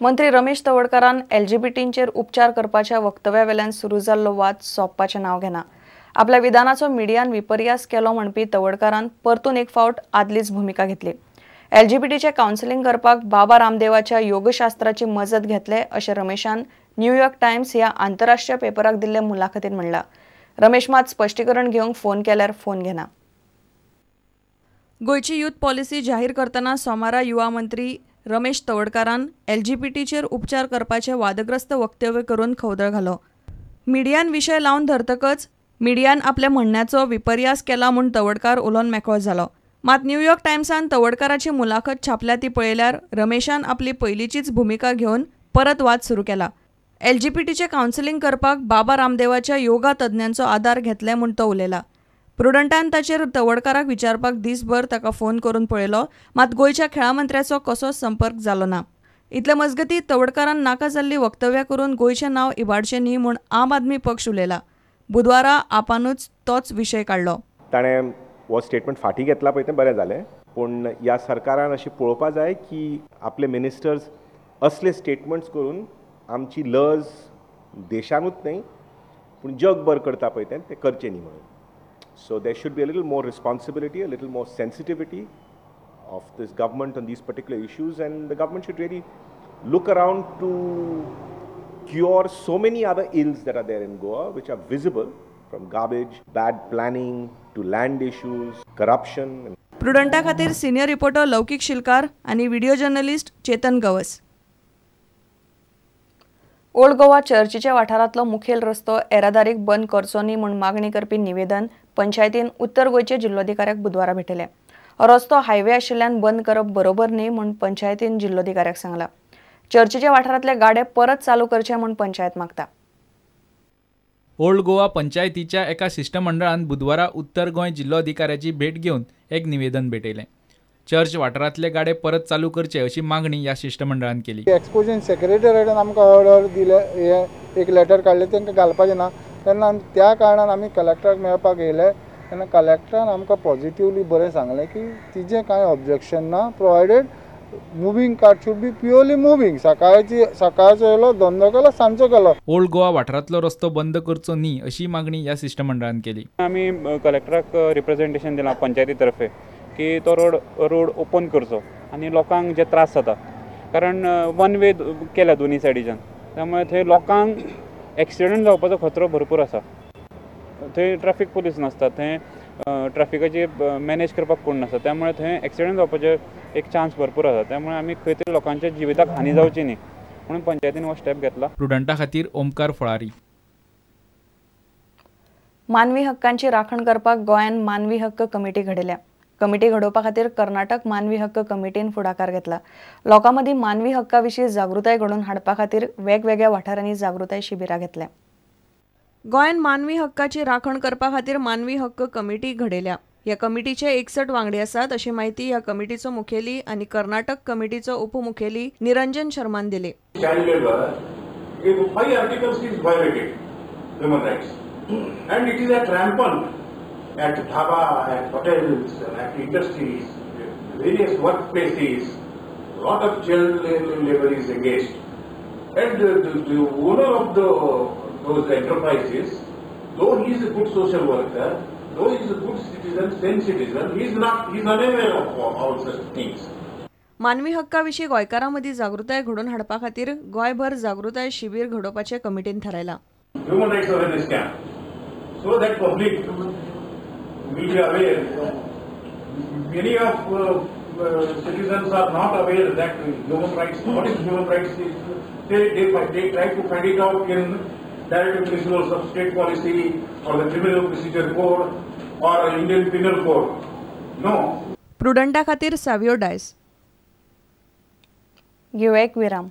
मंत्री रमेश तवडकारान एलजीबीटींचेर उपचार करपाच्या वक्तव्या वेल्यान सुरू जाल्लो वाद सोंपपाचें नांव घेना. आपल्या विधानाचो मिडियान विपर्यास केलो म्हणपी तवडकारान परतून एक फावट आदलीच भुमिका घेतली. एलजीबीटीचें कावन्सिलिंग करपाक बाबा रामदेवाच्या योगशास्त्राची मजत घेतले अशें रमेशान न्यूयॉर्क टायम्स ह्या आंतरराष्ट्रीय पेपराक दिल्ले मुलाखतीन म्हणलां. रमेश मात स्पश्टीकरण घेवंक फोन केल्यार फोन घेना. गोंयची यूथ पॉलिसी जाहीर करतना सोमारा युवा मंत्री रमेश तवडकारान एलजीबीटीचेर उपचार करपाचे वादग्रस्त वक्तव्य करून खवदळ घालो. मिडियान विशय लावन धरतकच मिडियान आपल्या म्हणण्याचो विपर्यास केला म्हूण तवडकार उलोवन मेकळो जालो. मात न्यूयॉर्क टायम्सान तवडकाराची मुलाखत छापल्या ती पळयल्यार रमेशान आपली पयलींचीच भुमिका घेवन परत वाद सुरू केला. एलजीबीटीचें कावन्सिलिंग करपाक बाबा रामदेवाच्या योगा तज्ञांचो आदार घेतले म्हूण तो उलयला. प्रुडंटान ताचेर तवडकाराक विचारपाक दिसभर ताका फोन करून पळयलो, मात गोंयच्या खेळा मंत्र्याचो कसोच संपर्क जालो ना. इतले मजगती तवडकारान नाका जाल्ली वक्तव्यां करून गोंयचें नांव इबाडचें न्ही म्हूण आम आदमी पक्ष उलयला. बुधवारा आपानूच तोच विशय काडलो. ताणें हो स्टेटमेंट फाटीं घेतला पळय तें बरें जालें, पूण ह्या सरकारान अशें पळोवपा जाय की आपले मिनिस्टर्स असले स्टेटमेंट्स करून आमची लज देशानूच न्हय पूण जगभर करता पळय तें तें करचें न्ही म्हणून. So there should be a little more responsibility, a little more sensitivity of this government on these particular issues, and the government should really look around to cure so many other ills that are there in Goa, which are visible, from garbage, bad planning to land issues, corruption. प्रुडंटा खातीर senior reporter लौकिक शिलकार आनी video journalist Chetan Gawas. Old Goa चर्चीच्या वाठारांतलो मुखेल रस्तो येरादारीक बंद करचो न्ही म्हूण मागणी करपी निवेदन पंचायतीन उत्तर गोंयचे जिल्लोधिकाऱ्याक बुधवारा भेटयलें. रस्तो हायवे आशिल्ल्यान बंद करप बरोबर न्ही म्हूण पंचायतीन जिल्लोधिकाऱ्याक सांगलां. चर्चीच्या वाठारांतले गाडे परत चालू करचे म्हूण पंचायत मागता. ओल्ड गोवा पंचायतीच्या एका शिश्टमंडळान बुधवारा उत्तर गोंय जिल्लोधिकाऱ्याची भेट घेवन एक निवेदन भेटयलें. चर्च वाठारांतले गाडे परत चालू करचे अशी मागणी ह्या शिश्टमंडळान केली. एक्सपोजन सेक्रेटरीन आमकां ऑर्डर दिले, हे एक लेटर काडलें तांकां घालपाचें ना, तेन्ना त्या कारणान आमी कलेक्टराक मेळपाक येयले. तेन्ना कलेक्टरान आमकां पॉजिटिवली बरें सांगलें की तिजें कांय ऑब्जेक्शन ना, provided moving cart should be purely moving. सकाळचो येयलो, धंदो केलो, सांजचो केलो. ओल्ड गोवा वाठारांतलो रस्तो बंद करचो न्ही अशी मागणी ह्या शिश्टमंडळान केली. आमी कलेक्टराक रिप्रेझेंटेशन दिलां पंचायती तर्फे की तो रोड ओपन करचो आनी लोकांक जे त्रास जाता, कारण वन वे केल्या दोनी सायडीच्यान, त्यामुळे थंय लोकांक एक्सिडंट जावपाचो खतरो भरपूर आसा. थंय ट्राफीक पुलीस नासता, थंय ट्राफिकाची मॅनेज करपाक कोण नासता, त्यामुळे थंय एक्सिडंट जावपाचे एक चान्स भरपूर आसा. त्यामुळे आमी खंय तरी लोकांच्या जिविताक हानी जावची न्ही म्हणून पंचायतीन हो स्टेप घेतला. प्रुडंटा खातीर ओमकार फळारी. मानवी हक्कांची राखण करपाक गोंयान मानवी हक्क कमिटी घडयल्या. कमिटी घडोवपा खातीर कर्नाटक मानवी हक्क कमिटीन फुडाकार घेतला. लोकां मदीं मानवी हक्का विशीं जागृताय घडोवन हाडपा खातीर वेगवेगळ्या वाठारांनी जागृताय शिबिरां घेतल्या. गोंयान मानवी हक्काची राखण करपा खातीर मानवी हक्क कमिटी घडयल्या. ह्या कमिटीचे 61 वांगडी आसात अशी म्हायती ह्या कमिटीचो मुखेली आनी कर्नाटक कमिटीचो उपमुखेली निरंजन शर्मान दिली. Child labour, 5 articles is violated human rights and it is at rampant at dhaba, at hotels, at industries, various workplaces, lot of child labor is engaged. And the owner of those enterprises, though he is a good social worker, though he is a good citizen, sane citizen, he is unaware of all such things. मानवी हक्काविशीं गोंयकारां मदीं जागृताय घडोवन हाडपा खातीर गोंयभर जागृताय शिबीर घडोवपाचें कमिटीन थारायलां. Human rights awareness camp, so that public will be aware. Many of citizens are not aware that human rights, what is human rights? They try to find it out in directive principles of state policy or the criminal procedure code or Indian Penal Code. No. प्रुडंटा खातीर सावियो डायस. घेवया एक विराम.